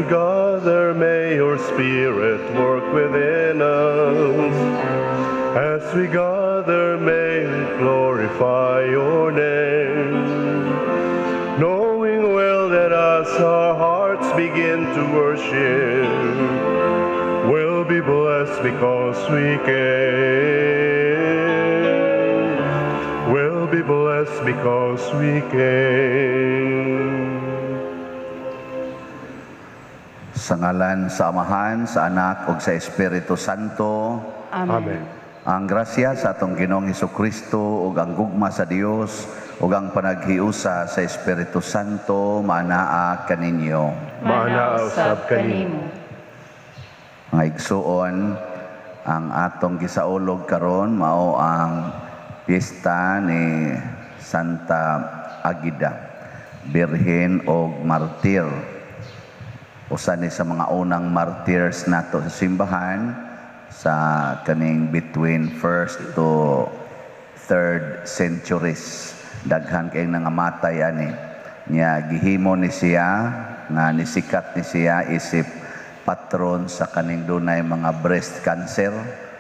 gather, may your Spirit work within us. As we gather, may we glorify your name. Knowing well that as our hearts begin to worship, we'll be blessed because we came. We'll be blessed because we came. Sa ngalan sa Amahan, sa Anak ug sa Espiritu Santo. Amen. Amen. Ang grasya sa atong Ginoong Hesukristo ug ang gugma sa Dios ug ang panaghiusa sa Espiritu Santo maanaa kaninyo. Maanaa usab kanimo. Mga igsuon, ang atong gisaulog karon mao ang piyesta ni Santa Agida, birhen og martir. Usa ni sa mga unang martyrs nato sa simbahan sa kaning between first to third centuries. Daghan kay nangamatay ani. Nya gihimo ni siya nga nisikat ni siya isip patron sa kaning dunay mga breast cancer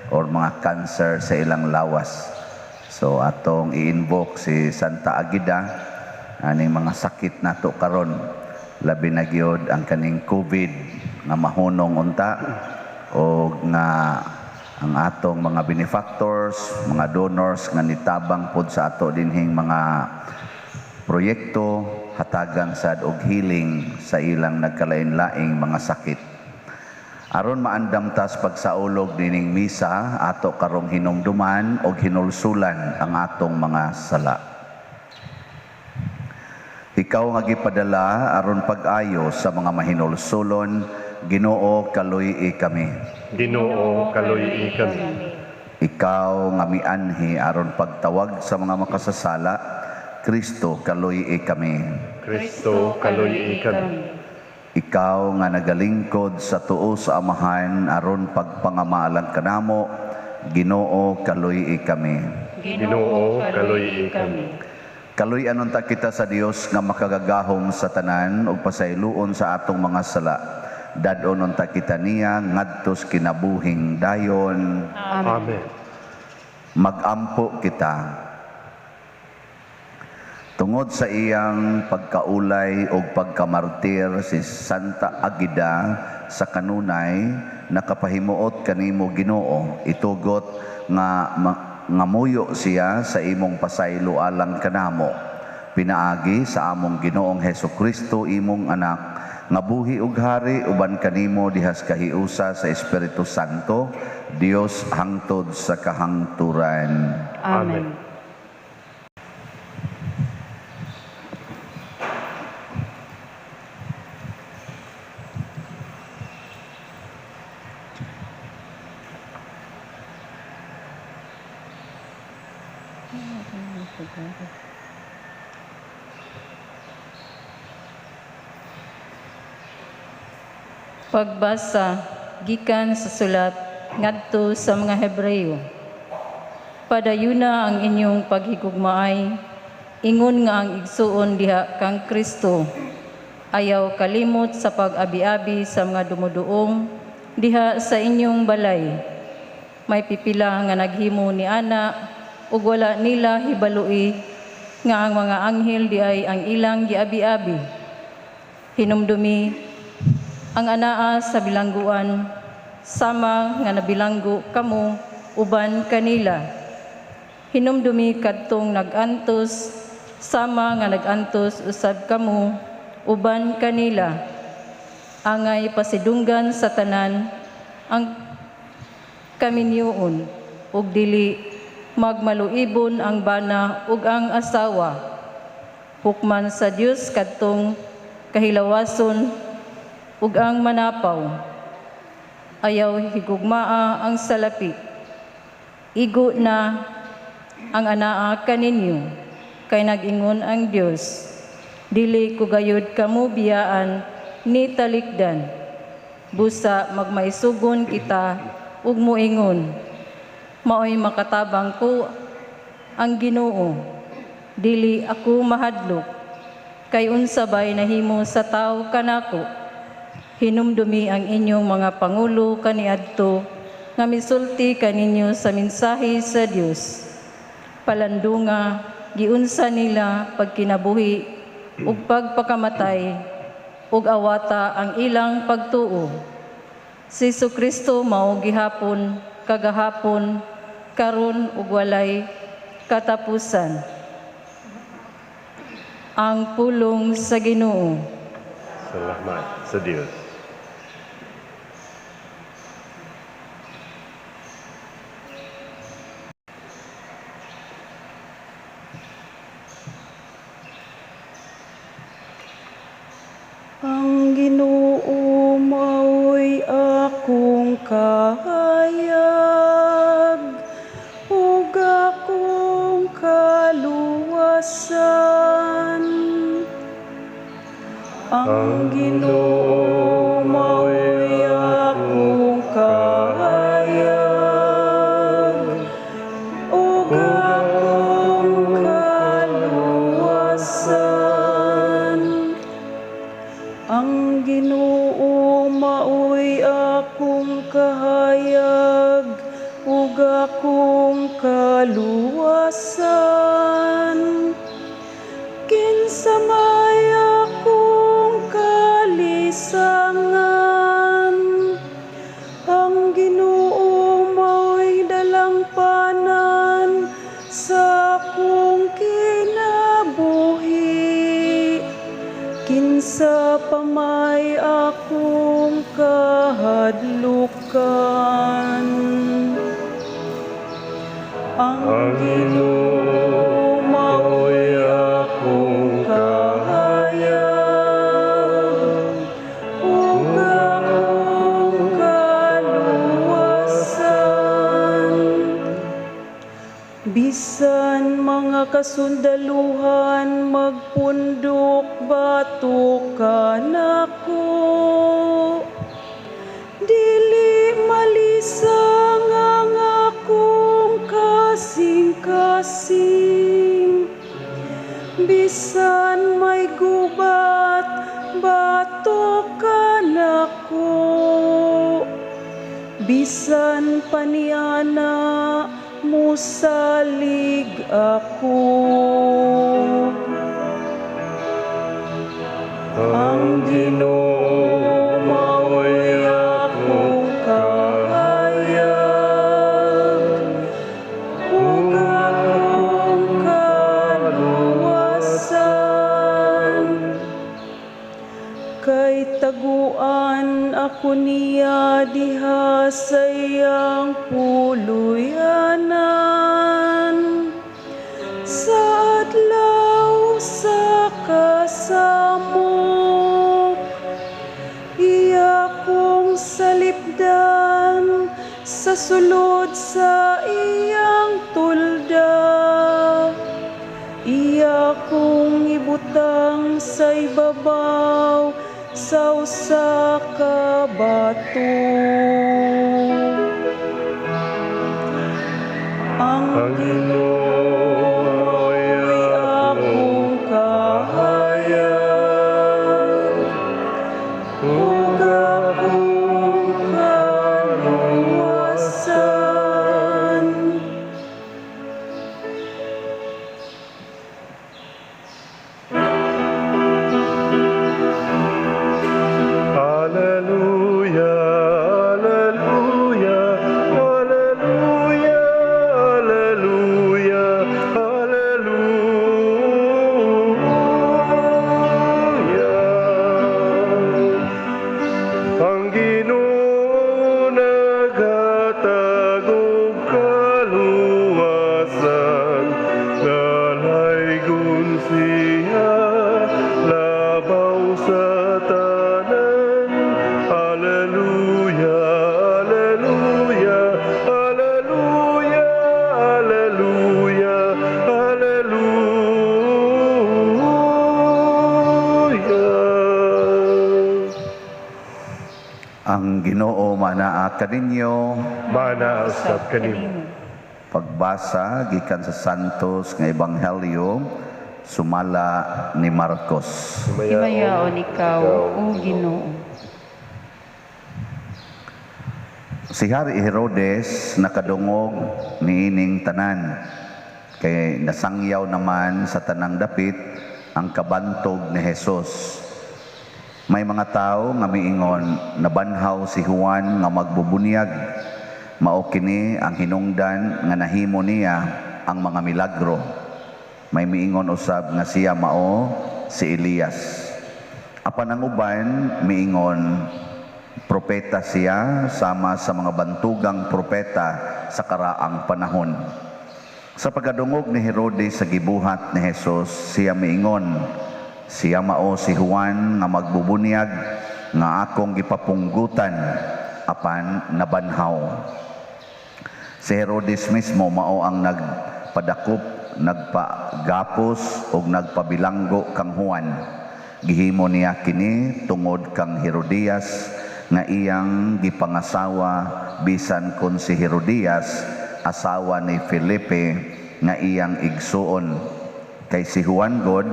or mga cancer sa ilang lawas. So atong i-invoke si Santa Agida aning mga sakit nato karon, labi na gyud ang kaning COVID nga mahunong unta o nga ang atong mga benefactors, mga donors nga nitabang pod sa ato dinhing mga proyekto, hatagan sad og healing sa ilang nagkalain-laing mga sakit. Aron maandam tas pagsaulog nining misa, ato karong hinumduman og hinulsulan ang atong mga sala. Ikaw nga gipadala aron pag-ayo sa mga mahinulsulon, Ginoo, kaluy-i kami. Ginoo, kaluy-i kami. Ikaw nga mianhi aron pagtawag sa mga makasasala, Kristo, kaluy-i kami. Kristo, kaluy-i kami. Ikaw nga nagalingkod sa tuo sa Amahan aron pagpangamalang kanamo, Ginoo, kaluy-i kami. Ginoo, kaluy-i kami. Kaluy-an unta kita sa Dios nga makagagahom sa tanan ug pasayloon sa atong mga sala. Dad-on unta kita niya ngadtos kinabuhing dayon. Amen. Magampo kita. Tungod sa iyang pagkaulay o pagkamartir si Santa Agida sa kanunay, nakapahimuot kanimo, Ginoo, itugot nga ngamuyo siya sa imong pasaylo alang kanamo. Pinaagi sa among Ginoong Hesukristo, imong anak, nga buhi ug hari uban kanimo dihas kahiusa sa Espiritu Santo, Dios hangtod sa kahangturan. Amen. Pagbasa gikan sa sulat ngadto sa mga Hebreyo. Padayuna ang inyong paghigugmaay, ingon nga ang igsuon diha kang Kristo. Ayaw kalimot sa pag-abi-abi sa mga dumuduong diha sa inyong balay. May pipila nga naghimo ni ana ug wala nila hibalui nga ang mga anghel di ay ang ilang giabi-abi. Hinumdumi ang anaa sa bilangguan, sama nga nabilanggo kamo uban kanila. Hinumdumi kadtong nag-antos, sama nga nag-antos usab kamo uban kanila. Angay pasidunggan sa tanan ang kaminyuon, ug dili magmaluibon ang bana ug ang asawa. Hukman sa Dios kadtong kahilawason ug ang manapaw. Ayaw higugmaa ang salapi. Igo na ang anaa kaninyo, kay nag-ingon ang Dios, dili ko gayud kamo biyaan ni talikdan. Busa magmaisugon kita ug moingon, maoy makatabang ko ang Ginoo, dili ako mahadlok, kay unsa bay nahimo sa tawo kanako. Hinumdumi ang inyong mga pangulo kaniadto nga misulti kaninyo sa mensahe sa Dios. Palandunga giunsa nila pagkinabuhi ug pagpakamatay ug awata ang ilang pagtuo. Si Kristo mao gihapon, kagahapon, karon ug walay katapusan. Ang pulong sa Ginoo. Salamat sa Dios. Ang Ginoo mao'y akong kahayag ug akong kaluwasan. Ang Ginoo mao'y akong kahayag ug akong kaluwasan. Ang Ginoo mao'y akong kahayag ug akong kaluwasan. Kinsa may akong kalisangan, ang Ginoo mao'y dalangpanan sa akong kinabuhi. Kinsa pa may akong kahadlukan. Ang Ang Ginoo mao'y akong kahayag ug akong kaluwasan. Bisan mga kasundaluhan magpundok batok kanako, dili malisang ang akong kasing-kasing. Bisan may gubat batok kanako, bisan pa niana musalig ako. Ang Ginoo mao'y akong kahayag ug akong kaluwasan. Kay taguan ako niya diha sa iyang puluyanan sa adlaw sa kasamok. Iya kong salipdan sa sulod sa iyang tulda. Iya kong ibutang sa ibabaw sa usa ka bato. Ang Ang Ginoo mao'y akong kahayag ug akong kaluwasan. Alleluia, alleluia, alleluia, alleluia, alleluia. Ang Ginoo naghatag og kaluwasan, dalaygon siya labaw sa tanan. Alleluia, alleluia, alleluia, alleluia, alleluia. Ang Ginoo manaa kaninyo. Mana usab kanimo. Pagbasa gikan sa Santos nga Ebanghelyo sumala ni Marcos. Himayaon ikaw, O Ginoo. Si Hari Herodes nakadungog niining tanan, kay nasangyaw naman sa tanang dapit ang kabantog ni Jesus. May mga tao nga miingon, nabanhaw si Juan nga magbubunyag. Mao kini ang hinungdan nga nahimo niya ang mga milagro. May miingon usab nga siya mao si Elias. Apan ang uban miingon, propeta siya sama sa mga bantugang propeta sa karaang panahon. Sa pagkadungog ni Herodes sa gibuhat ni Jesus, siya miingon, siya mao si Juan nga magbubunyag nga akong gipapunggutan apan nabanhaw. Si Herodes mismo mao ang nagpadakop, nagpagapos ug nagpabilanggo kang Juan. Gihimo niya kini tungod kang Herodias nga iyang gipangasawa, bisan kon si Herodias asawa ni Felipe nga iyang igsuon. Kay si Juan god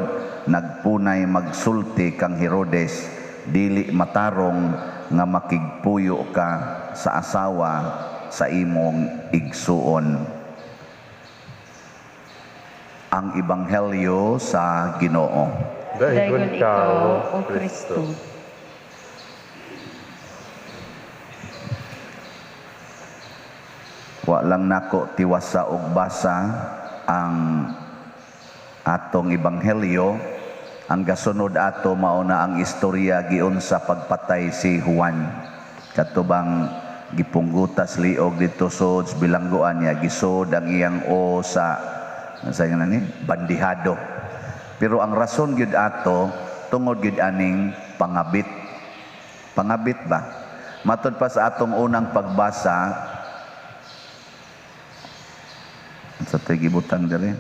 nagpunay magsulti kang Herodes, dili matarong nga makigpuyo ka sa asawa sa imong igsuon. Ang Ebanghelyo sa Ginoo. Dayon ikaw, O Kristo. Wa lang nako tiwasa og basa ang atong ebanghelyo. Ang gasunod ato mao na ang istorya giunsa pagpatay si Juan. Katubang gipunggutas liog didto sod bilanggoan niya, gisod ang iyang o sa nga ni bandihado. Pero ang rason gyud ato tungod gyud aning pangabit. Pangabit ba? Matud pa sa atong unang pagbasa sa tigibutang diri.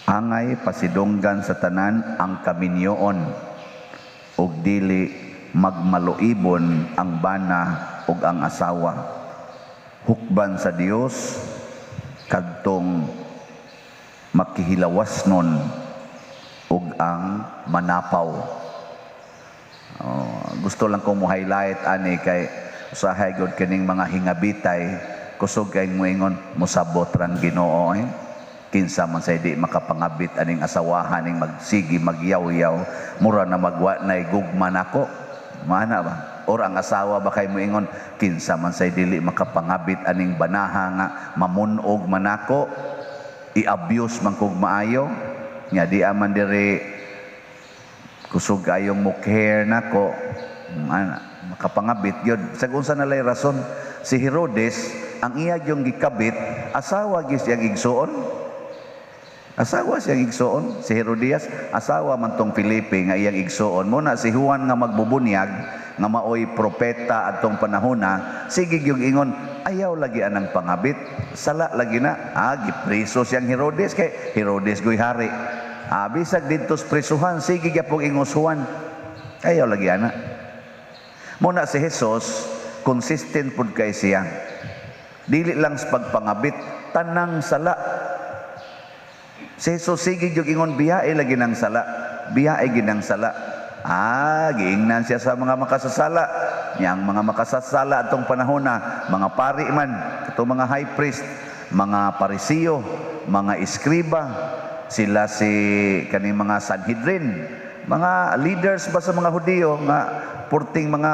Angay pasidunggan sa tanan ang kaminyoon ug dili magmaluibon ang bana ug ang asawa. Hukban sa Dios kadtong makihilawas nun ug ang manapaw. Oh, gusto lang ko mo highlight ani kay usahay gud kining mga hingabitay, kusog kay moingon mosabot rang Ginoo eh. Kinsa man say di makapangabit aning asawahan ning magsigi magyaw-yaw, mura na magwa nay gugma nako. Mana ba? Or ang asawa ba kay moingon kinsa man say dili makapangabit aning banaha nga mamunog man nako, i-abuse man kog maayo, nya di aman diri kusog kayong mo care nako, ana makapangabit gyud. Sa unsa na lay rason si Herodes ang iya gyung gikabit asawa gyud siyang igsuon. Asawa siyang igsuon si Herodias, asawa man tong Felipe nga iyang igsuon. Mo na si Juan nga magbubunyag nga maoy propeta atong panahona, sige gyung ingon ayaw lagi anang pangabit, sala lagi na. Gipreso siyang Herodes kay Herodes goy hari. Bisag didto sa presuhan, sige gyapong ingos Juan, ayaw lagi ana. Muna si Jesus consistent pud kay siya. Dili lang sa pagpangabit, tanang sala. Si Jesus sige gyud ingon biyae lagi nang sala, biyae ginang sala. Giingnan siya sa mga makasasala. Nya ang mga makasasala atong panahona, mga pari man, katong mga high priest, mga Parisiyo, mga eskriba, sila si kaning mga Sanhedrin, mga leaders ba sa mga Hudiyo nga purting mga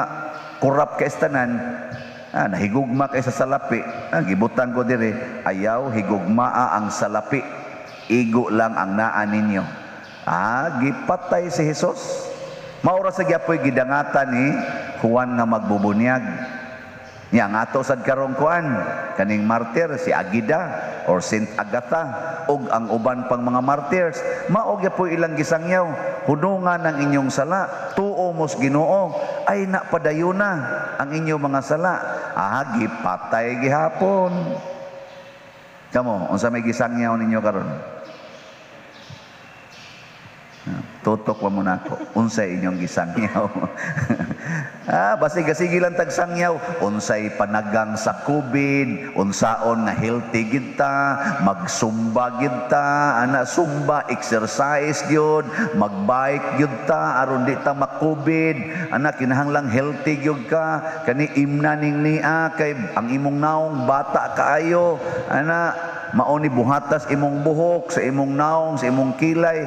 corrupt kay tanan. Nahigugma kay sa salapi. Gibutan ko diri, ayaw higugmaa ang salapi, igo lang ang naa ninyo. Gipatay si Jesus. Maura sa gyapoy gidangatan ni Juan nga magbubunyag. Nya ang ato sad karong kuan kaning martyr si Agida or Saint Agatha ug ang uban pang mga martyrs, mao gyapoy ilang gisangyaw, hunungan ang inyong sala, tuo mos Ginoo, ay napadayuna ang inyong mga sala. Gipatay gihapon. Kamo, unsa may gisangyaw ninyo karon? Tutok pa muna ako. Unsay inyong gisangyaw? Ah, basig sige lang tagsangyaw, unsay panagang sa COVID, unsaon nga healthy gid ta, magsumba gid ta, ana, sumba, exercise gyud, magbike gyud ta aron di ta ma-COVID. Ana, kinahanglang healthy gyud ka. Kani imna ning nia kay ang imong naong bata kaayo. Ana, mao ni buhatas imong buhok sa imong naong, sa imong kilay.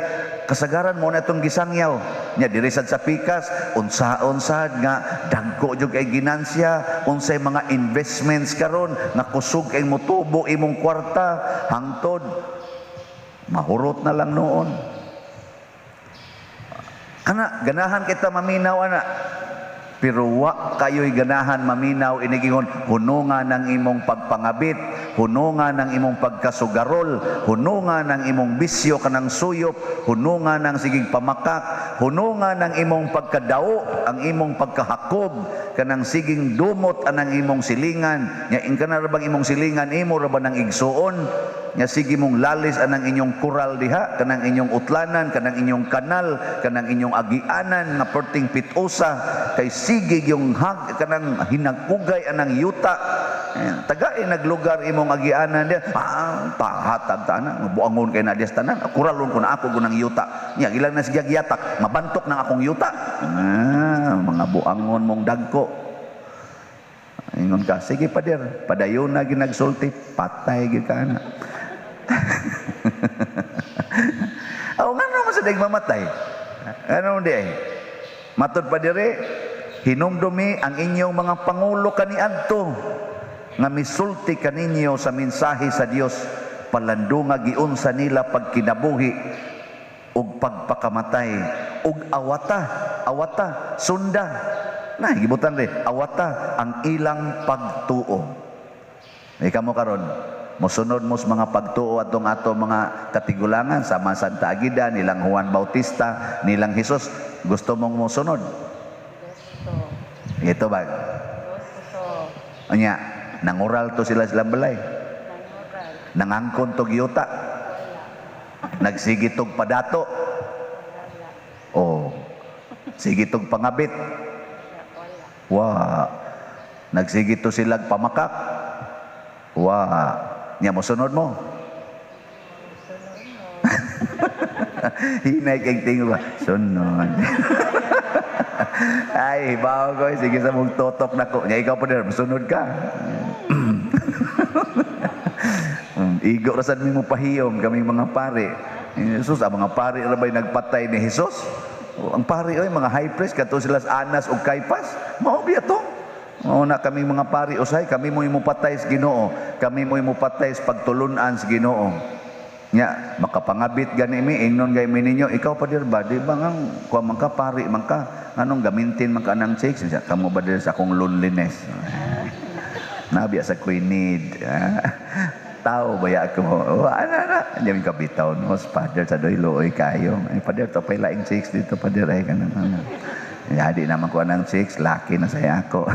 Kasagaran mo na itong gisangyaw nya diri sad sa pikas, unsaon sad nga dagko jud kay ginansya, unsay mga investments karon nga kusog kay motubo imong kwarta, hangtod mahurot na lang noon. Kana, ganahan kita maminaw ana, pero wa kayo'y ganahan maminaw inigingon hununga ng imong pagpangabit, hununga ng imong pagkasugarol, hununga ng imong bisyo kanang suyop, hununga ng sigig pamakak, hununga ng imong pagkadao, ang imong pagkahakob, kanang siging dumot anang imong silingan. Nya ingka na ra bang imong silingan, imo ra ba ng igsuon? Nya sige mong lalis anang inyong kural diha, kanang inyong utlanan, kanang inyong kanal, kanang inyong agianan nga perting pitusa kay sige yung hag kanang hinagugay anang yuta. Tagain naglugar imong agianan diha, ah, pahatag ta ana, buangon kay na diya sa tanan, kuralon ko na ako gunang yuta. Nya ilang na sige giyatak, mabantok ng akong yuta. Ah, mga buangon mong dagko. Ingon ka, "Sige pader," padayon na ginagsulti, patay gyud ka ana. Aw, ngano man sa daig mamatay? Ano di ay? Matod pa dire, hinumdumi ang inyong mga pangulo kaniadto nga misulti kaninyo sa mensahe sa Dios, palandunga giunsa nila pagkinabuhi ug pagpakamatay ug awata, awata, sunda. Na gibutan re, awata ang ilang pagtuo. Ika mo karon, mosunod mo sa mga pagtuo atong ato mga katigulangan sama Santa Agida, nilang Juan Bautista, nilang Jesus. Gusto mong mosunod? Gusto. Ito ba? Gusto. Anya, nangural to sila silang balay. Nangural. Nangangkon to giyuta. Nagsigitog padato. Oh. Sigitog pangabit. Wala. Wa. Nagsigito silag pamakak. Wa. Nya mosunod mo. Sunod mo. Hinay kay tingog ba? Sunod. Ay, hibaw ko. Sige sa mong totok na ko. Nya ikaw pa din, mosunod ka. Igo ra sad mi mo pahiyom kaming mga pare. Jesus, ang mga pare ra ba'y nagpatay ni Jesus? O, ang pare oy, mga high priest kato sila sa Anas ug Caiphas. Mao biya to. Mao na kami mga pari usay, kami mo'y mopatay sa Ginoo, kami mo'y mopatay sa pagtulunan sa Ginoo. Nya makapangabit gani mi, ingnon gay mi ninyo, ikaw pa dir ba, di ba ngang kuha man ka, pari man ka, anong gamintin man ka nang chicks, siya kamo ba dir sa akong loneliness. Nabiya sa ko'y need. Tao ba ya ako? Oh, ana na. Diyan ka bitaw no, father sa doy looy kayo. Ay pader to pay laing chicks dito pader ay kanang ano. Ya, di naman ko anang chicks, laki na saya ako.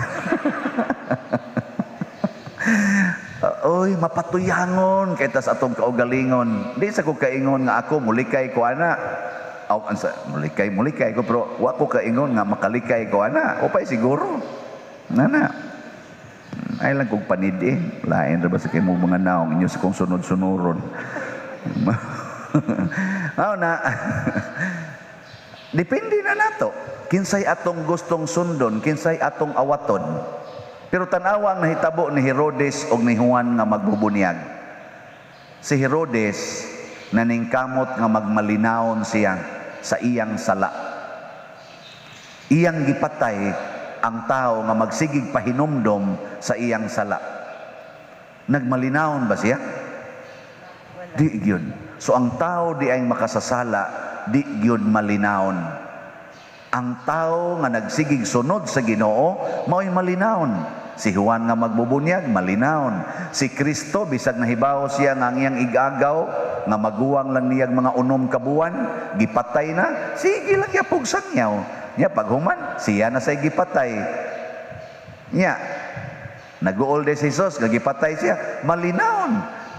Oy, mapatuyangon kay tas atong kaugalingon. Di sa ko kaingon nga ako mulikay ko ana. Aw, ansa, mulikay, mulikay ko pero wa ko kaingon nga makalikay ko ana. Upay siguro. Nana. Ay lang kong panidi. Lain ra ba sa kay mo mga naong inyo sa kong sunod-sunuron. Mao na. Depende na nato. Kinsay atong gustong sundon, kinsay atong awaton. Pero tan-awa ang nahitabo ni Herodes og ni Juan nga magbubunyag. Si Herodes naningkamot nga magmalinawon siya sa iyang sala. Iyang gipatay ang tao nga magsigig pahinumdom sa iyang sala. Nagmalinawon ba siya? Wala. Di gyud. So ang tao di ay makasasala, di gyud malinawon. Ang tao nga nagsigig sunod sa Ginoo mao'y malinawon. Si Juan nga magbubunyag, malinawon. Si Kristo bisag nahibaw siya nga ang iyang igagaw nga maguwang lang niyag mga 6 ka buwan, gipatay na, sige lang yapog sangyaw. Nya paghuman, siya na say gipatay. Nya naguol de si Jesus nga gipatay siya, malinawon.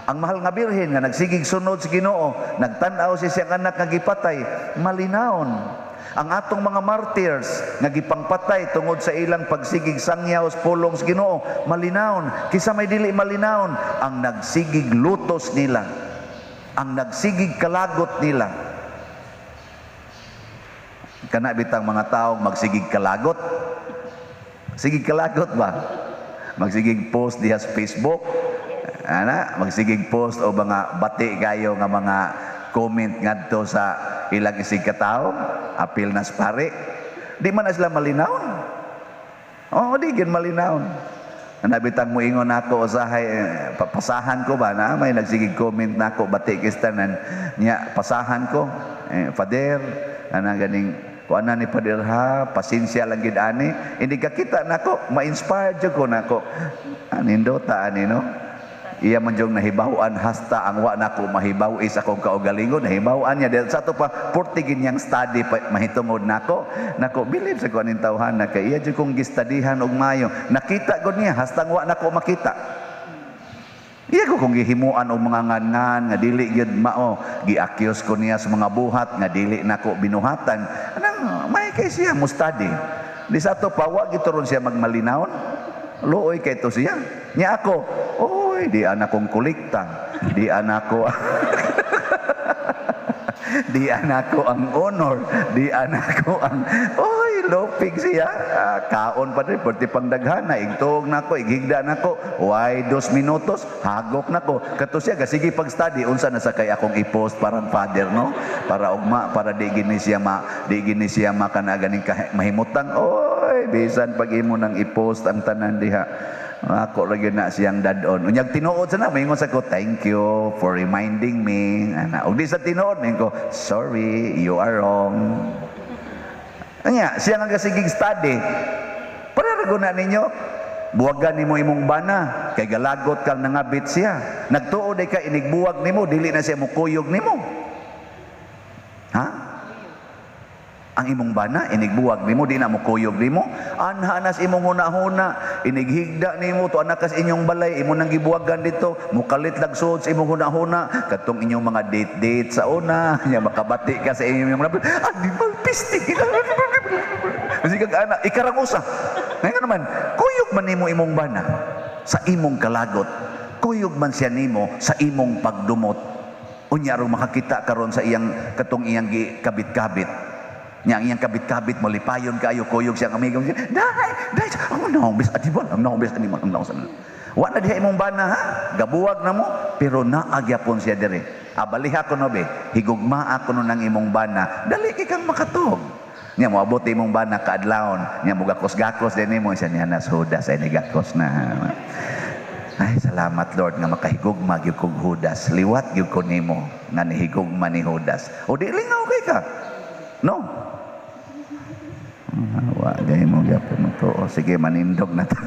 Ang mahal nga birhen nga nagsigig sunod sa Ginoo, nagtan-aw si siyang anak nga gipatay, malinawon. Ang atong mga martyrs nga gipangpatay tungod sa ilang pagsigig sangyaw sa pulong sa Ginoo, malinawon. Kinsa may dili malinawon? Ang nagsigig lutos nila, ang nagsigig kalagot nila. Kana bitang mga taong magsigig kalagot. Sigig kalagot ba? Magsigig post diha sa Facebook. Ana, magsigig post o mga bati kayo nga mga comment ngadto sa ilang isig katawo, apil na sa pare. Di man na sila malinawon. Oo, di gyud malinawon. Ana bitang moingon nako usahay, eh, pasahan ko ba na may nagsigig comment nako, bati kistanan niya, pasahan ko, eh, "Father, ana ganing kuan ni Father ha, pasensya lang gid ani." Hindi ka kita nako, ma-inspired jud ko nako, anindota ani, no? Iya man jung nahibaw-an hasta ang wa nako mahibaw is akong kaugalingon, nahibaw-an niya. Dahil sa ato pa porte ginyang study pa, mahitungod nako nako bilib sa ko aning tawhana kay iya jud kong gistadihan og maayo, nakita gud niya hasta ang wa nako makita. Iya ko kung gihimuan og mga ngan nga dili gyud mao, gi-accuse ko niya sa mga buhat nga dili nako binuhatan. Anang may kay siya mo study. Di sa ato pa wa gituron siya magmalinawon. Luoy kay to siya. Nya ako, oy, di anak kong kolekta, di anak ko ang honor, di anak ko ang, oy, lupig siya. Ah, kaon pa rin, perti pang daghana, igtuog na ko, ighigda na ko, why 2 minutos, hagok na ko. Kato siya, sige pag-study, unsa na sa kay akong i-post parang father, no? Para ugma, para di gini siya makana ganing mahimutang, oy, bisan pag imo nang i-post ang tanan diha. Ako ra gyud na siyang dad-on. Unyag tinuod sa na, maingon sa ko, "Thank you for reminding me." Ana, ug di sa tinuod, maingon ko, "Sorry, you are wrong." Anya, siya nga gasigig study. Para ra na ninyo, buwagan nimo imong bana, kay galagot kang nangabit siya. Nagtuo day ka inigbuwag nimo, dili na siya mukuyog nimo. Ha? Ang imong bana, inigbuwag nimo, di na mukuyog nimo. Anha nas imong hunahuna, inighigda nimo to anak kas inyong balay, imo nang gibuwagan dito, mukalit lag suod sa imong hunahuna, katong inyong mga date-date sa una, nya makabati ka sa inyong mga animal pisting. Kasi kag ana, ikarang usa. Ngayon naman, kuyog man nimo imong bana sa imong kalagot. Kuyog man siya nimo sa imong pagdumot. Unya aron makakita karon sa iyang katong iyang kabit-kabit. Nya ang iyang kabit-kabit malipayon kaayo, kuyog siya ang amigo. Dai, dai, ang naong bes animal, ang naong bes animal, ang naong sa. Wa na diha imong bana ha, gabuwag na mo, pero naa gyapon siya dire. Abaliha ko no be, higugmaa ko no ng imong bana, dali kay kang makatog. Nya moabot imong bana kaadlawon, nya mugakos-gakos din nimo siya niya nas Judas ay nigakos na. Ay, salamat Lord nga makahigugma gyud kog Judas. Liwat gyud ko nimo nga nihigugma ni Judas. O di lingaw kay ka. No. Ah, wa gay mo gyapon mo to. O, sige, manindog na ta.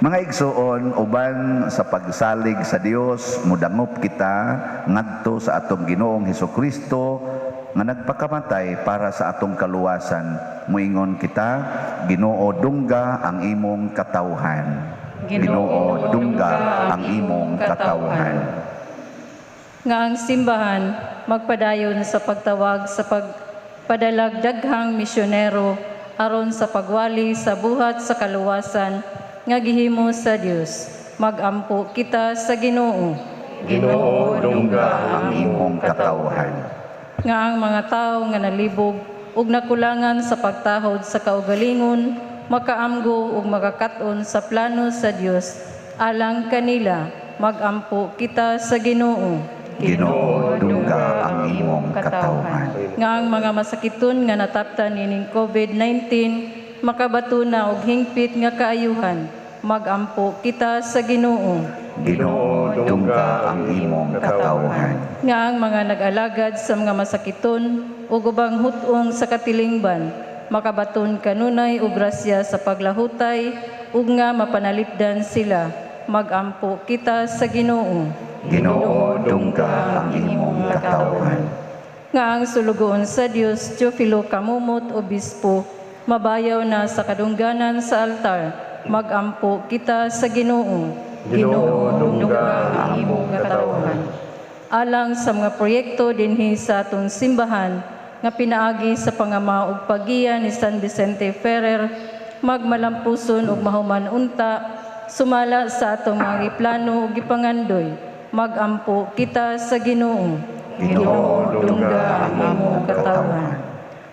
Mga igsuon, uban sa pagsalig sa Dios, mudangop kita ngadto sa atong Ginoong Hesukristo nga nagpakamatay para sa atong kaluwasan. Muingon kita, Ginoo, dungga ang imong katawhan. Ginoo, dungga ang imong katawhan. Nga ang simbahan magpadayon sa pagtawag sa pagpadalag daghang misyonero aron sa pagwali sa buhat sa kaluwasan nga gihimo sa Dios. Magampo kita sa Ginoo. Ginoo, dungga ang imong katawhan. Nga ang mga tao nga nalibog ug nakulangan sa pagtahod sa kaugalingon makaamgo ug makakat-on sa plano sa Dios alang kanila. Magampo kita sa Ginoo. Ginoo, dungga ang imong katawhan. Nga ang mga masakiton nga nataptan nining COVID-19 makabato na og hingpit nga kaayuhan. Magampo kita sa Ginoo. Ginoo, dungga ang imong katawhan. Nga ang mga nag-alagad sa mga masakiton ug ubang hut-ong sa katilingban makabaton kanunay og grasya sa paglahutay ug nga mapanalipdan sila. Magampo kita sa Ginoo. Ginoo, dungga ang imong katawhan. Nga ang sulugoon sa Dios Teofilo Camomot, Obispo, mabayaw na sa kadungganan sa altar. Magampo kita sa Ginoo. Ginoo, dungga ang imong katawhan. Alang sa mga proyekto dinhi sa atong simbahan, nga pinaagi sa pangama ug paggiya ni San Vicente Ferrer, magmalampuson ug mahuman unta sumala sa atong mga giplano ug gipangandoy. Magampo kita sa Ginoo. Ginoo, dungga ang imong katawhan.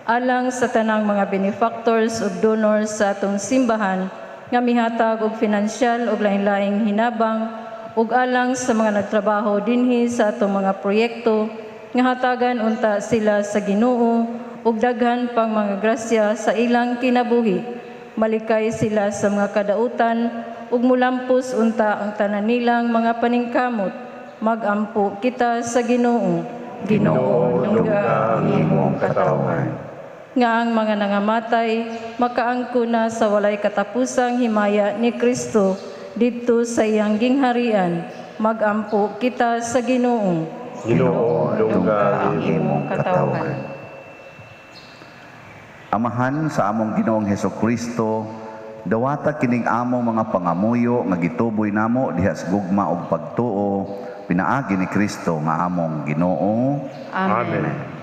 Alang sa tanang mga benefactors ug donors sa atong simbahan nga mihatag og finansyal ug lain-laing hinabang, ug alang sa mga nagtrabaho dinhi sa atong mga proyekto, nga hatagan unta sila sa Ginoo ug daghan pang mga grasya sa ilang kinabuhi. Malikay sila sa mga kadautan ug mulampos unta ang tanan nilang mga paningkamot. Magampo kita sa Ginoo. Ginoo, dungga ang imong katawhan. Nga ang mga nangamatay makaangko na sa walay katapusang himaya ni Kristo didto sa iyang gingharian. Magampo kita sa Ginoo. Ginoo, dungga ang imong katawhan. Amahan sa among Ginoong Hesukristo, dawata kining among mga pangamuyo nga gituboy namo diha sa gugma ug pagtuo pinaagi ni Kristo nga among Ginoo. Amen.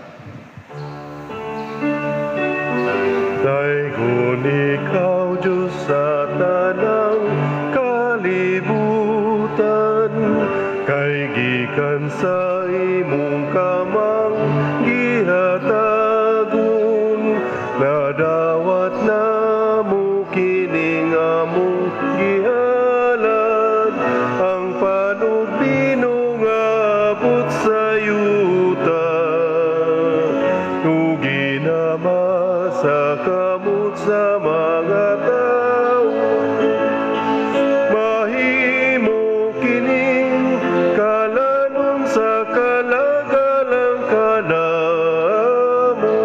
Daygon ikaw, Diyos, sa tanang kalibutan, kay gikan sa imong kamang gihatagon, nadawat namo kining among gihalad, ang panugbino nga abot sa yuta, ug ginama sa kamot sa mga tao. Mahimo kining kalanon sa kalagalang kanamo.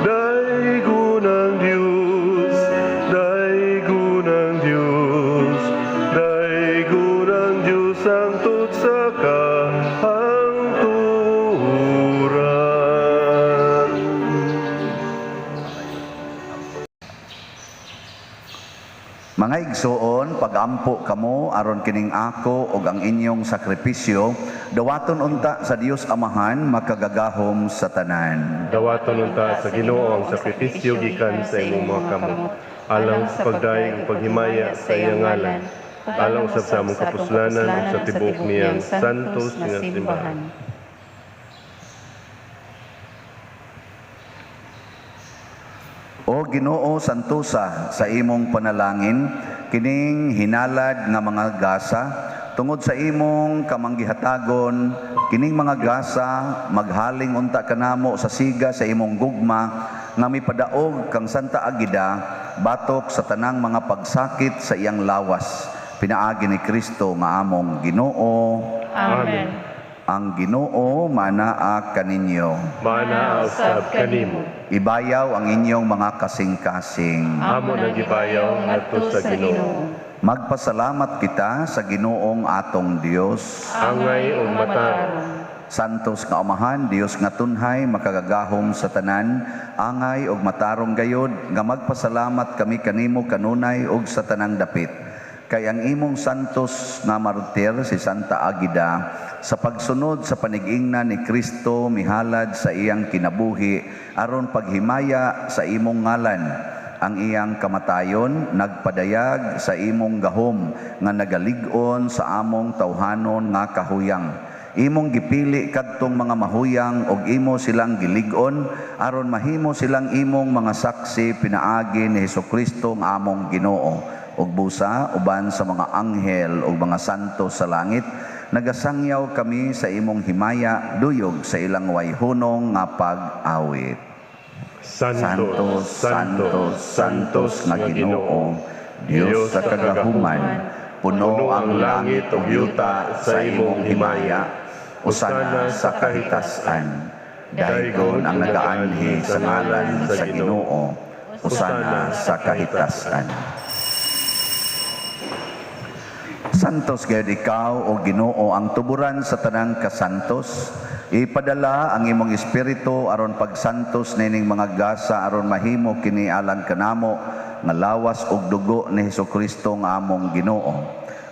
Daygon ang Diyos, daygon ang Diyos, daygon ang Diyos hangtod sa kahangturan. Mga igsoon, pagampo kamo aron kining ako ug ang inyong sakripisyo dawaton unta sa Dios Amahan makagagahom sa tanan. Dawaton unta sa Ginoo ang sakripisyo gikan sa imong mga kamot, alang sa pagdayeg ug paghimaya sa iyang ngalan, alang usab sa among kapuslanan ug sa tibuok niyang santos nga simbahan. O Ginoo, santosa sa imong panalangin kining hinalad nga mga gasa tungod sa imong kamanggihatagon kining mga gasa maghaling unta kanamo sa siga sa imong gugma nga mipadaog kang Santa Agida batok sa tanang mga pagsakit sa iyang lawas pinaagi ni Kristo nga among Ginoo. Amen. Ang Ginoo manaa kaninyo. Manaa usab kanimo. Ibayaw ang inyong mga kasing-kasing. Amo nang gibayaw ngadto sa Ginoo. Magpasalamat kita sa Ginoong atong Dios. Angay ug matarong. Santos nga Amahan, Dios nga tunhay, makagagahom sa tanan, angay ug matarong gayod nga magpasalamat kami kanimo kanunay ug sa tanang dapit. Kay ang imong santos nga martir si Santa Agida sa pagsunod sa panigingna ni Kristo mihalad sa iyang kinabuhi aron paghimaya sa imong ngalan. Ang iyang kamatayon nagpadayag sa imong gahom nga nagalig-on sa among tawhanon nga kahuyang. Imong gipili kadtong mga mahuyang og imo silang gilig-on aron mahimo silang imong mga saksi pinaagi ni Hesukristo nga among Ginoo. Og busa uban sa mga anghel ug mga santo sa langit, nagasangyaw kami sa imong himaya duyog sa ilang wayhunong nga pag-awit. Santos, Santos, Santos nga Ginoo, Dios sa kagahuman, puno ang langit ug yuta sa imong himaya, usana sa kahitasan. Daygon ang nagaanhi sa ngalan sa Ginoo, usana sa kahitasan. Santos gayud ikaw o Ginoo ang tuburan sa tanang kasantos. Ipadala ang imong espiritu aron pagsantos nining mga gasa aron mahimo kini alang kanamo nga lawas ug dugo ni Hesukristo nga among Ginoo.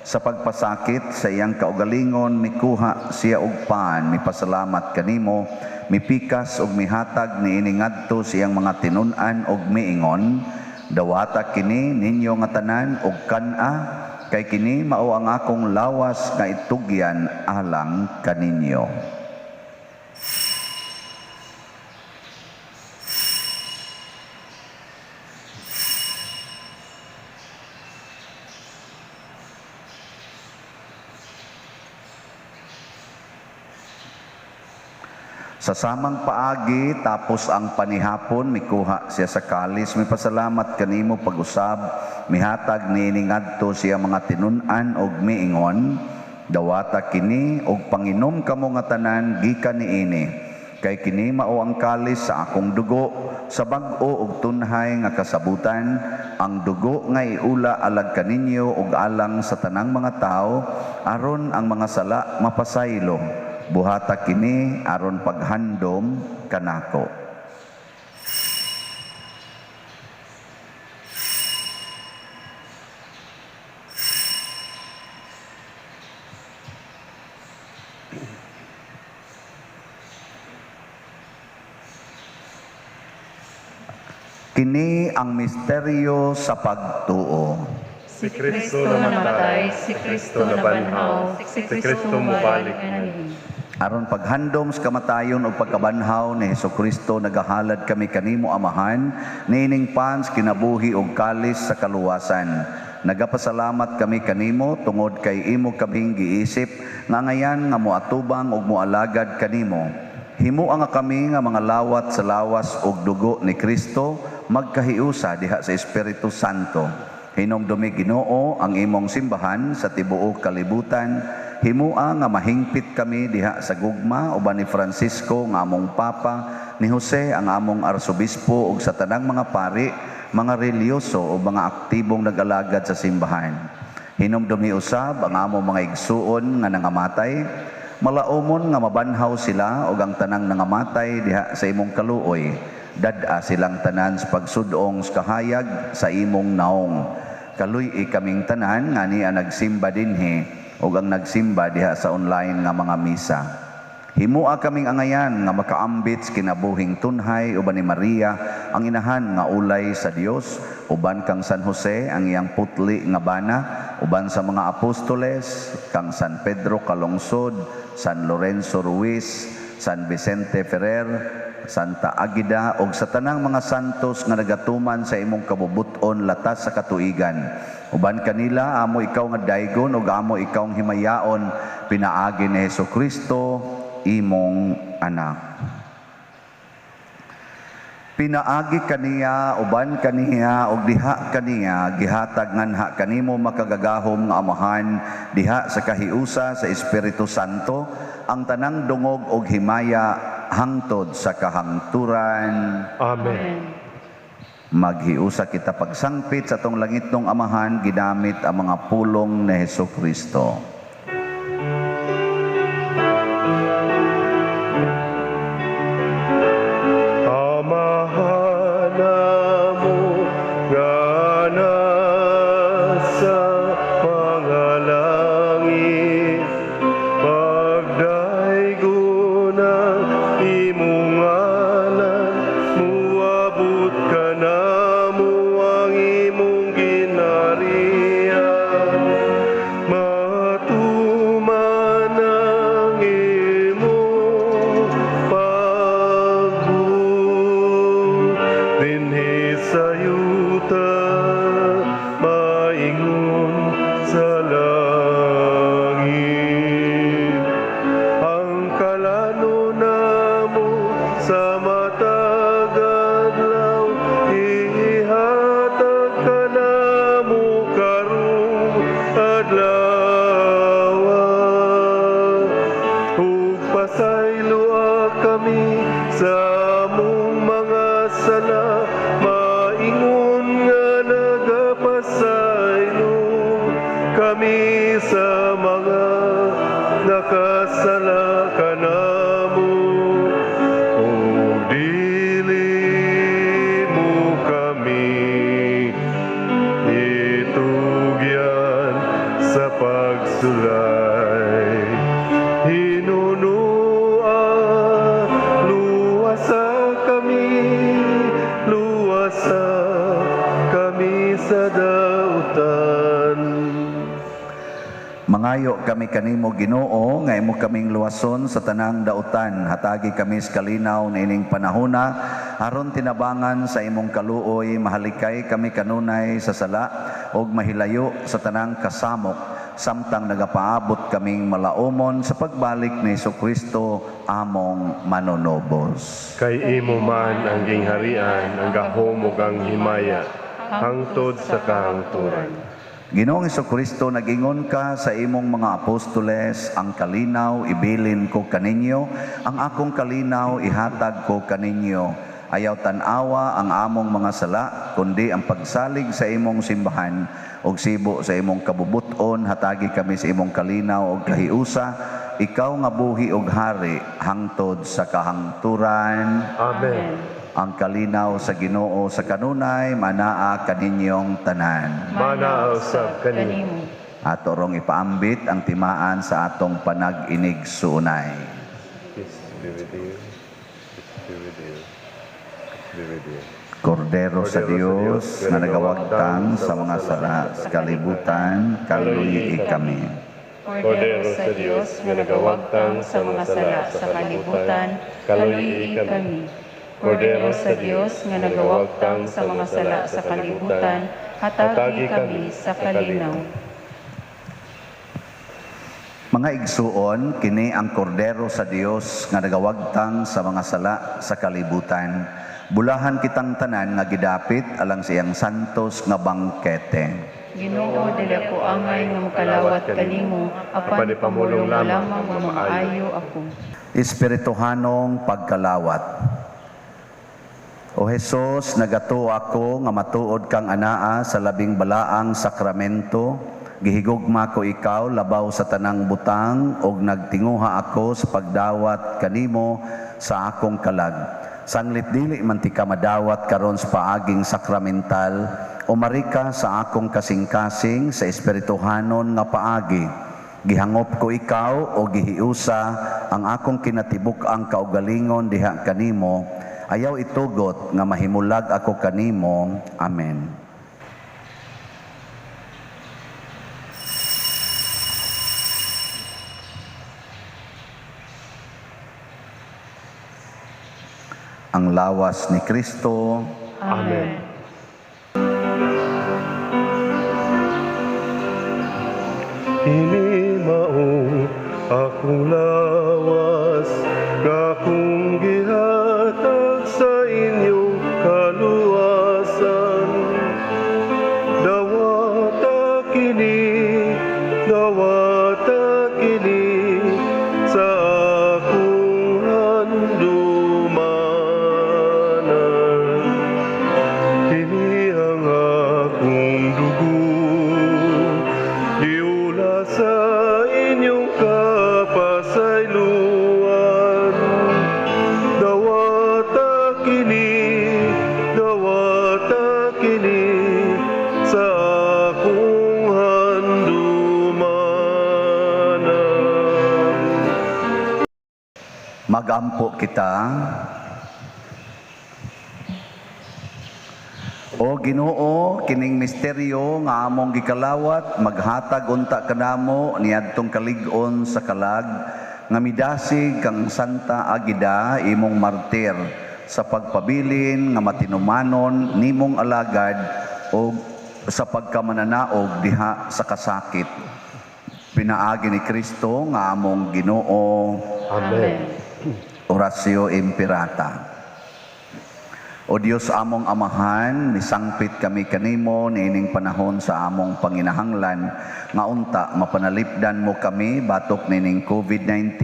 Sa pagpasakit sa iyang kaugalingon, mikuha siya og pan, mipasalamat kanimo, mipikas og mihatag niini ngadto sa iyang mga tinun-an og miingon, dawata kini ninyo nga tanan og kan-a, kay kini mao ang akong lawas nga itugyan alang kaninyo. Sa samang paagi, tapos ang panihapon, mikuha siya sa kalis, mipasalamat kanimo pag-usab, mihatag niini ngadto siya mga tinun-an og miingon, dawata kini og panginom kamo nga tanan gikan niini, kay kini mao ang kalis sa akong dugo, sa bag-o og tunhay nga kasabutan, ang dugo nga iula alag kaninyo og alang sa tanang mga tawo, aron ang mga sala mapasaylo. Buhata kini aron paghandom kanako. Kini ang misteryo sa pagtuo. Si Kristo namatay, si Kristo nabanhaw, si Kristo mubalik. Aron paghandom sa kamatayon o pagkabanhaw ni Hesukristo, nagahalad kami kanimo Amahan, niining pans kinabuhi og kalis sa kaluwasan. Nagapasalamat kami kanimo tungod kay imo kaming giisip nga ngayan nga moatubang ug moalagad kanimo. Himua nga kami nga mga lawat sa lawas ug dugo ni Kristo magkahiusa diha sa Espiritu Santo. Hinumdumi Ginoo ang imong simbahan sa tibuok kalibutan. Himua nga mahingpit kami diha sa gugma uban ni Francisco nga among Papa, ni Jose ang among Arsobispo ug sa tanang mga pari, mga reliyoso o mga aktibong nag-alagad sa simbahan. Hinumdumi usab ang among mga igsuon nga nangamatay, malaumon nga mabanhaw sila ug ang tanang nangamatay diha sa imong kaluoy. Dad-a silang tanan sa pagsudong sa kahayag sa imong naong. Kaluy-i kaming tanan nga niya nagsimba dinhi ug ang nagsimba diha sa online nga mga misa. Himua kaming angayan nga makaambit sa kinabuhing tunhay uban ni Maria ang inahan nga ulay sa Dios, uban kang San Jose ang iyang putli nga bana, uban sa mga apostoles kang San Pedro Calungsod, San Lorenzo Ruiz, San Vicente Ferrer, Santa Agida ug sa tanang mga santos nga nagatuman sa imong kabubut-on latas sa katuigan. Uban kanila amo ikaw nga daygon ug amo ikaw ang himayaon pinaagi ni Hesukristo imong anak. Pinaagi kaniya, uban kaniya, ug diha kaniya, gihatag nganha kanimo makagagahom nga Amahan, diha sa kahiusa sa Espiritu Santo, ang tanang dungog og himaya hangtod sa kahangturan. Amen. Maghiusa kita pagsangpit sa atong langitnong Amahan, ginamit ang mga pulong ni Hesukristo. Sa Nangayo kami kanimo, Ginoo, nga imo kaming luwason sa tanang dautan. Hatagi kami sa kalinaw niining panahona aron tinabangan sa imong kaluoy, mahalikay kami kanunay sa sala ug mahilayo sa tanang kasamok samtang nagapaabot kaming malaumon sa pagbalik ni Hesukristo among manunubos. Kay imo man ang gingharian, ang gahom ug ang himaya, hangtod sa kahangturan. Ginoong Hesukristo, nag-ingon ka sa imong mga apostoles, ang kalinaw ibilin ko kaninyo, ang akong kalinaw ihatag ko kaninyo. Ayaw tan-awa ang among mga sala, kundi ang pagsalig sa imong simbahan ug sibo sa imong kabubuton, hatagi kami sa imong kalinaw ug kahiusa, ikaw nga buhi ug hari hangtod sa kahangturan. Amen. Ang kalinaw sa Ginoo sa kanunay manaa kaninyong tanan. Manaa usab kanimo. Ato rong ipaambit ang timaan sa atong panag-inig suunay. Peace be with you. Peace be with you. Peace be with you. Kordero sa Dios nga nagawagtang sa mga sala sa kalibutan, kaluyi kami. Kordero sa Dios nga nagawagtang sa mga sala sa kalibutan, kaluyi kami. Kordero sa Dios nga nagawagtang sa mga sala sa kalibutan, hatagi kami sa kalinaw. Mga igsuon, kini ang kordero sa Dios nga nagawagtang sa mga sala sa kalibutan. Bulahan kitang tanan nga gidapit alang sa iyang santos nga bangkete. Ginoo, dili ako angay nga makalawat kanimo, apan ipamulong lamang nga maayo ako. Espirituhanong pagkalawat. O Hesus, nagatuo ako nga matuod kang anaa sa labing balaang sakramento. Gihigugma ko ikaw labaw sa tanang butang ug nagtinguha ako sa pagdawat kanimo sa akong kalag. Sanglit dili man ti ka madawat karon sa paaging sakramental, umari ka sa akong kasing-kasing sa espirituhanon nga paagi. Gihangop ko ikaw o gihiusa ang akong kinatibuk-ang kaugalingon diha kanimo. Ayaw itugot nga mahimulag ako kanimo. Amen. Ang lawas ni Kristo. Amen. Kini mao akong lawas nga akong gihatag sa inyong kaluwasan. Dawata kini sa akong handumanan. Kini ang akong dugo, giula sa inyong kapasayloan. Dawata kini sa akong handumanan. Magampo kita. O Ginoo, kining misteryo nga among gikalawat, maghatag unta kanamo niadtong kalig-on sa kalag nga midasig kang Santa Agida imong martir sa pagpabilin nga matinumanon nimong alagad o sa pagkamananaog diha sa kasakit. Pinaagi ni Kristo nga among Ginoo. Amen. Oratio Imperata. O Dios among Amahan, misangpit kami kanimo niining panahon sa among panginahanglan nga unta mapanalipdan mo kami batok niining COVID-19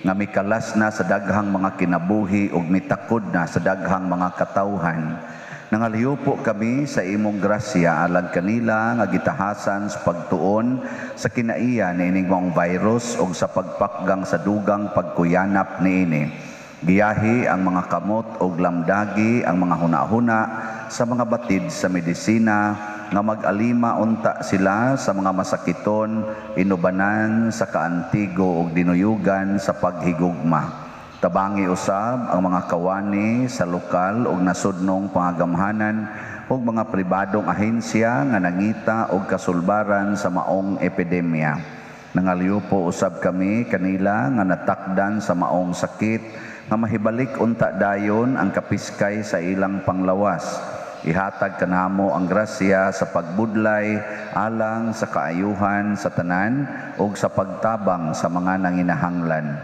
nga mikalas na sa daghang mga kinabuhi ug mitakod na sa daghang mga katawhan. Nangalihupo kami sa imong grasya alang kanila nga gitahasan sa pagtuon sa kinaiya niining maong virus ug sa pagpakgang sa dugang pagkuyanap niini. Giyahi ang mga kamot og lamdagi ang mga hunahuna sa mga batid sa medisina nga mag-alima unta sila sa mga masakiton, inubanan sa kaantigo ug dinuyugan sa paghigugma. Tabangi usab ang mga kawani sa lokal ug nasudnong pangagamhanan ug mga pribadong ahensya nga nangita og kasulbaran sa maong epidemya. Nangaliupo usab kami kanila nga natakdan sa maong sakit nga mahibalik unta dayon ang kapiskay sa ilang panglawas. Ihatag kanamo ang grasya sa pagbudlay alang sa kaayuhan sa tanan ug sa pagtabang sa mga nanginahanglan.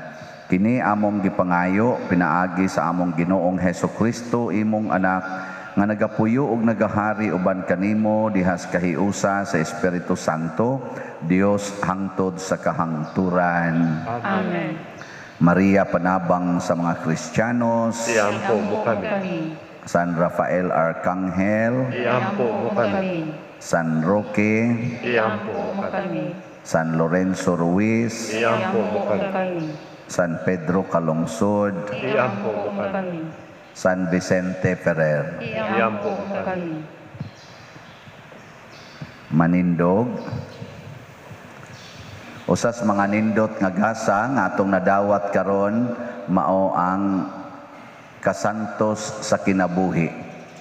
Kini among gipangayo pinaagi sa among Ginoong Hesus Kristo, imong anak, nga nagapuyo ug nagahari uban kanimo dihas kahiusa sa Espiritu Santo, Dios, hangtod sa kahangturan. Amen. Maria, panabang sa mga Kristiyanos. Iampo mo kami. San Rafael Arcangel. Iampo mo kami. San Roque. Iampo mo kami. San Lorenzo Ruiz. Iampo mo kami. San Pedro Calungsod. Iampo mo kami. San Vicente Ferrer. Iampo mo kami. Manindog. Usas mga nindot nga gasa nga atong nadawat karon mao ang kasantos sa kinabuhi.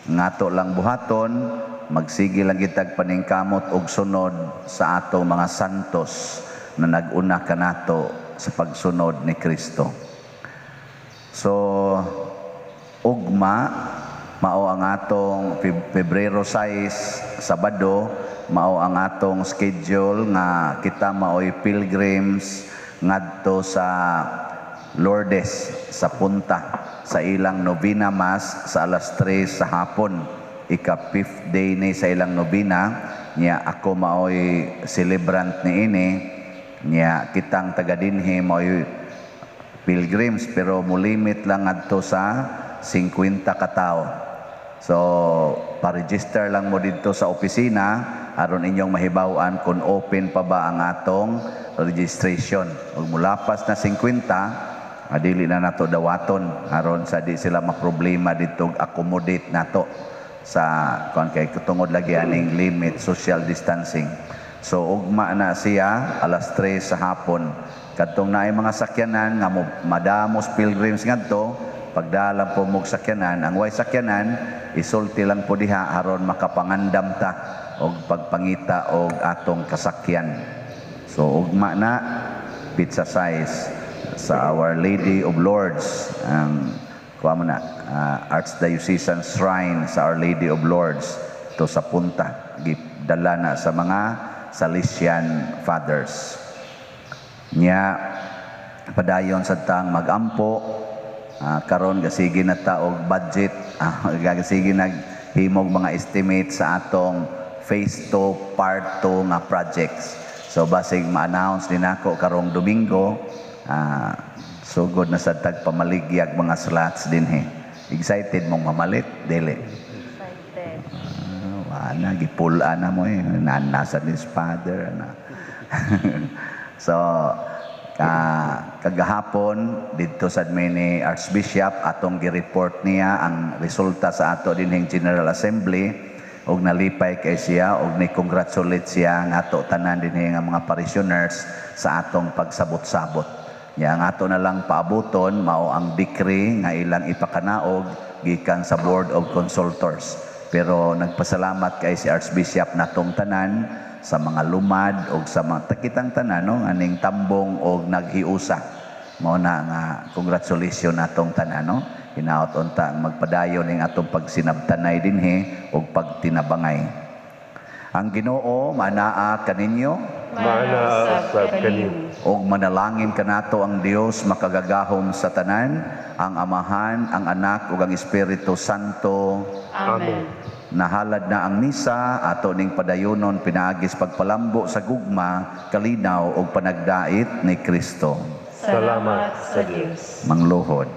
Ngato lang buhaton, magsige lang kitag paningkamot og sunod sa atong mga santos na nag-una kanato sa pagsunod ni Kristo. So ugma mao ang atong Pebrero 6, Sabado, mao ang atong schedule nga kita maoy pilgrims ngadto sa Lourdes sa Punta sa ilang novena mass sa alas 3 sa hapon. Ika fifth day ni sa ilang novena niya. Ako maoy celebrant ni ini niya. Kitang taga dinhi maoy pilgrims, pero mulimit lang ngadto sa 50 katao. So pa-register lang mo didto sa opisina aron inyong mahibaw-an kung open pa ba ang atong registration. Ug mulapas na 50, adili na nato dawaton aron sa di sila maproblema didto accommodate nato sa kon kay tungod lagi aning limit social distancing. So ugma na siya alas 3 sa hapon. Kadtong naay mga sakyanan nga madamos pilgrims ngadto, pagdalang po mog sakyanan, ang way sakyanan isulti lang po diha aron makapangandam ta og pagpangita og atong kasakyan. So ugma na pizza size sa Our Lady of Lourdes, ang kuha mo na Archdiocesan Shrine sa Our Lady of Lourdes to sa Punta, gidala na sa mga Salesian Fathers. Nya padayon sa tang magampo, karon gasige na ta og budget, gasige naghimog mga estimate sa atong phase 2 part 2 nga projects. So basig ma-announce din ako karong Domingo, sugod na sa tagpamaligyag mga slots dinhi. Excited mong mamalit dili? Excited. Ana gipul-an na mo eh, nasa ni father ana. So kagahapon didto sa ni Archbishop atong gi-report niya ang resulta sa ato dinhing General Assembly og nalipay kay siya og ni congratulate siya nga ato tanan dinhi nga mga parishioners sa atong pagsabot-sabot. Nya ang ato na lang paabuton mao ang decree nga ilang ipakanaog gikan sa Board of Consultors. Pero nagpasalamat kay si Archbishop natong tanan sa mga lumad og sa mga takitang tanan, no, aning tambong og naghiusa. Mao na nga congratulations natong tanan, no. Hinaot unta ang magpadayon ning atong pagsinabtanay dinhi og pagtinabangay. Ang Ginoo manaa kaninyo. Maanaa usab kanimo. Og manalangin kanato ang Dios makagagahom sa tanan, ang Amahan, ang Anak ug ang Espiritu Santo. Amen. Nahalad na ang misa, ato ning padayonon pinaagis pagpalambo sa gugma, kalinaw ug panagdait ni Kristo. Salamat sa Dios. Mangluhod.